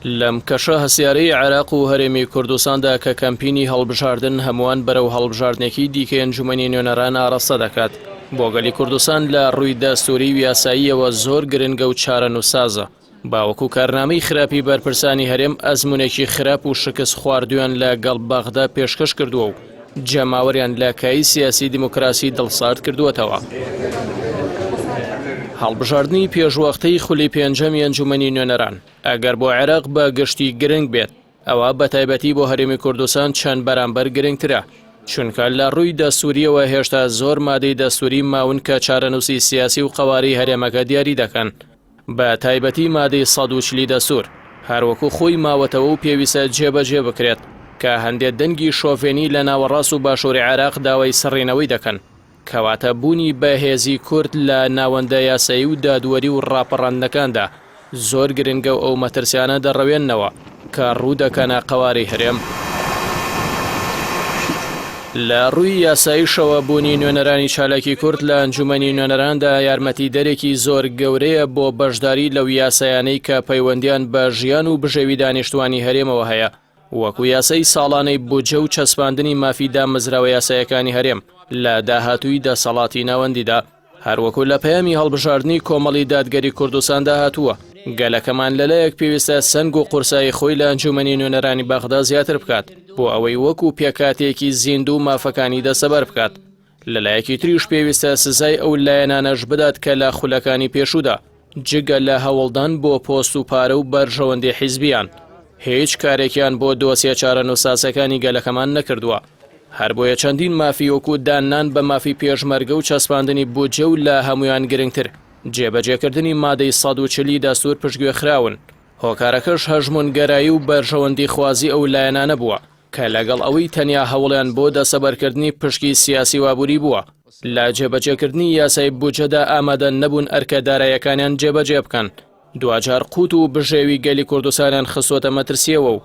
لەم کەشە هەستیارەی عێراق و هەرێمی کوردستاندا کە کەمپینی هەڵبژاردن هەمووان بەرەو هەڵبژاردنێکی دیکەی ئەنجومەنی نوێنەران ئاڕاستە دەکات، بۆ گەلی کوردستان لە ڕووی دەستووری و یاساییەوە زۆر گرنگە و چارەنووسسازە. باوەکو کارنامەی خراپی بەرپرسانی هەرێم ئەزموونێکی خراپ و شکست خواردوویان لە گەڵ بەغدا پێشکەش کردووە و جەماوەریان لە کایی سیاسی دیموکراسی دڵسارد کردووەتەوە. هەڵبژاردنی پێشوەختەی خولی پێنجەمی ئەنجومەنی نوێنەران ئەگەر بۆ عێراق بە گشتی گرنگ بێت، ئەوا بە تایبەتی بۆ هەرێمی کوردستان چەند بەرامبەر گرنگترە، چونکە لە ڕووی دەستوورییەوە هێشتا زۆر مادەی دەستووری ماون کە چارەنووسی سیاسی و قەوارەی هەرێمەکە دیاری دەکەن. بە تایبەتی مادەی 140 ی دەستوور هەروەکو خۆی ماوەتەوە و پێویستە جێبەجێ بکرێت، کە هەندێ دەنگی شۆڤێنی لە ناوەڕاست و باشووری عێراق داوای سڕینەوەی دەکەن، کەواتە بوونی بەهێزی کورد لە ناوەندە یاسایی و دادوەری و ڕاپەڕاندنەکاندا زۆر گرنگە و ئەو مەترسیانە دەڕەوێننەوە کە ڕوو دەکەنە قەوارەی هەرێم. لە ڕووی یاساییشەوە بوونی نوێنەرانی چالاکی کورد لە ئەنجومەنی نوێنەراندا یارمەتیدەرێکی زۆر گەورەیە بۆ بەشداری لەو یاسایانەی کە پەیوەندیان بە ژیان و بژێوی دانیشتوانی هەرێمەوە هەیە وەکو یاسای ساڵانەی بودجە و چەسپاندنی مافی دامەزراوە یاسایەکانی هەرێم لە داهاتووی دەسەڵاتی ناوەندیدا. هەروەکو لە پەیامی هەڵبژاردنی کۆمەڵی دادگەری کوردستاندا هاتووە، گەلەکەمان لەلایەک پێویستە سەنگ و قورسایی خۆی لە ئەنجومەنی نوێنەرانی بەغدا زیاتر بکات بۆ ئەوەی وەکو پێکهاتەیەکی زیندوو مافەکانی دەستەبەر بکات، لەلایەکی تریش پێویستە سزای ئەو لایەنانەش بدات کە لە خولەکانی پێشوودا جگە لە هەوڵدان بۆ پۆست و پارە و بەرژەوەندی حیزبیان هیچ کارێکیان بۆ دۆسیە چارەنووسسازەکانی گەلەکەمان نەکردووە. هەربۆیە چەندین مافی وەکو داننان بە مافی پێشمەرگە و چەسپاندنی بودجە و لە هەموویان گرنگتر جێبەجێکردنی مادەی 140 ی دەستوور پشتگوێ خراون، هۆکارەکەش هەژموونگەرایی و بەرژەوەندیخوازی ئەو لایەنانە بووە کە لەگەڵ ئەوەی تەنیا هەوڵیان بۆ دەستەبەرکردنی پشکی سیاسی و ئابووری بووە، لە جێبەجێکردنی یاسای بودجەدا ئامادە نەبوون ئەرکە داراییەکانیان جێبەجێ بکەن، دواجار قوت و بژێوی گەلی کوردستانیان خستووەتە مەترسییەوە و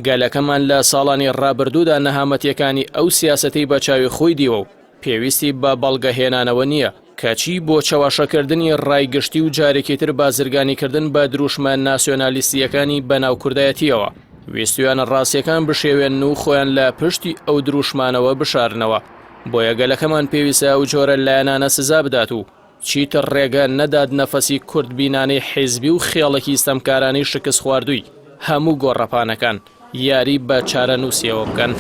گەلەکەمان لە ساڵانی ڕابردوودا نەهامەتییەکانی ئەو سیاسەتەی بە چاوی خۆی دیوە و پێویستی بە بەڵگە هێنانەوە نییە، کەچی بۆ چەواشەکردنی ڕای گشتی و جارێکی تر بازرگانیکردن بە دروشمە ناسیۆنالیستییەکانی بەناو کوردایەتییەوە، ویستویانە ڕاستییەکان بشێوێنن و خۆیان لە پشتی ئەو دروشمانەوە بشارنەوە. بۆیە گەلەکەمان پێویستە ئەو جۆرە لایەنانە سزا بدات و چیتر ڕێگە نەدات نەفەسی کورتبینانەی حیزبی و خێڵەکی ستەمکارانەی شکستخواردووی هەموو گۆڕەپانەکان، یاری بە چارەنووسیەوە بکەن.